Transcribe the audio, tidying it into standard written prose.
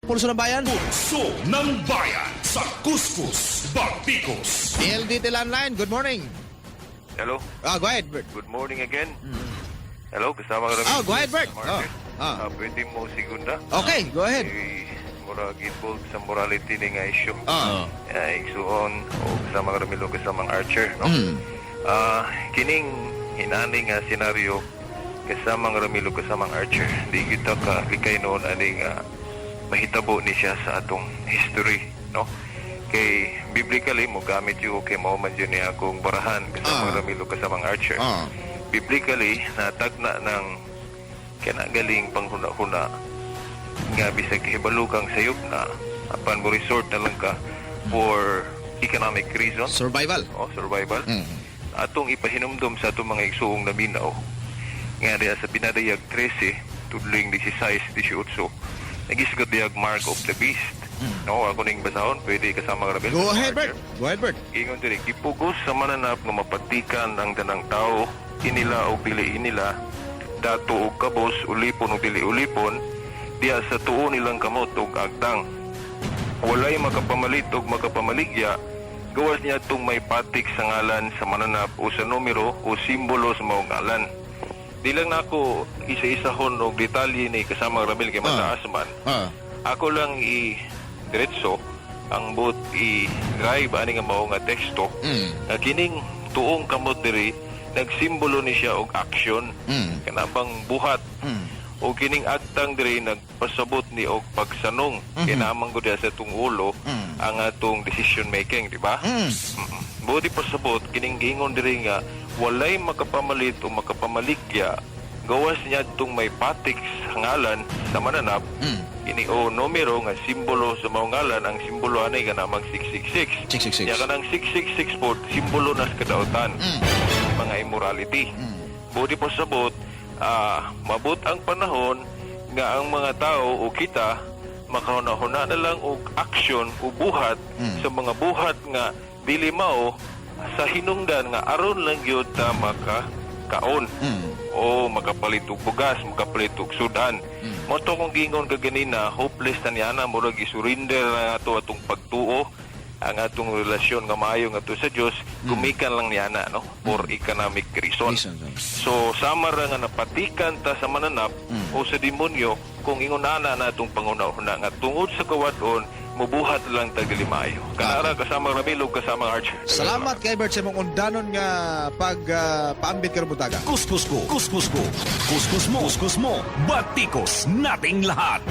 Pulso ng Bayan. Pulso ng Bayan sa Kuskus Batikos. PLDT Landline, good morning. Hello, Ah, go ahead, Bert. Good morning again. Hello, kasama ka Oh, go ahead, Bert. Oh, ah. Ah, pwede mo segunda? Okay, go ahead. Eh, murag involved sa morality ni nga issue. Igsuon o kasama ka Ramilo, kasamang Archer, no? Ah, kining hinani nga senaryo, kasamang Ramilo, kasamang Archer, di kita ka likay noon ani nga mahitabo ni siya sa atong history, no? Kay biblically mo gamit yun kay mao man yun niya akong barahan, kasamang Ramilo, kasamang Archer. Biblically natagna ng kanagaling panghuna-huna nga bisag hibalo kang sayop na, apan mo resort na lang ka for economic reason. Survival. O survival. Atong ipahinumdom sa atong mga igsuong naminaw nga diya sa Pinadayag 13 tudling 16 18 nagisgot diyag mark of the beast, no? Ako ning basahon, pwede, kasama Rabel? Go ahead, Bert. Go ahead, Bert. Ingon diri, gipugos sa mananap nga mapatikan ang tanang tao, inila o dili inila, dato og kabos, ulipon o dili ulipon, diya sa tuo nilang kamot og agtang. Walay makapamalit og makapamaligya gawas niya itong may patik sa ngalan sa mananap o sa numero o simbolo sa maong ngalan. Di lang nako isa-isahon og detalye ni, kasama Ramil, kay mataas man. Ako lang i diretso ang buot i-drive ani nga mao nga teksto nga kining tuong kamot diri nagsimbolo ni siya og action, kanabang buhat, o kining agtang diri nagpasabot ni og pagsanong, kinamang gud sa atong ulo ang atong decision making, di ba? Buot pasabot kining giingon diri nga walay makapamalit o makapamaligya gawas niya itong may patik sa ngalan sa mananap kini o numero nga simbolo sa maong ngalan. Ang simbolo ani kanamang 666. 666. Nya kanang 666 po simbolo na sa kadautan, mga immorality. Buot pasabot, mabot ang panahon nga ang mga tao o kita makahuna-huna na lang og action o buhat sa mga buhat nga dili mao sa hinungdan nga aron lang gyud ta maka kaon o makapalit og bugas, makapalit og sudan. Mao to kung giingon kaganina, hopeless na niya na, murag isurrender na ato atong pagtuo, ang atong relasyon nga maayo nga sa Dios, gumikan lang niya na, no, for economic reason. Reason. So sama ra nga napatikan ta sa mananap o sa demonyo kung ingon ana na atong panguna-una nga tungod sa kawad-on mubuhat lang tag dili maayo. Kanara, kasama Ramilo, kasama Archer. Salamat kay Bert sa imong undanon nga pag paambit karong buntaga. Kuskus ko, kuskus ko, kuskus mo, kuskus mo, batikos nating lahat.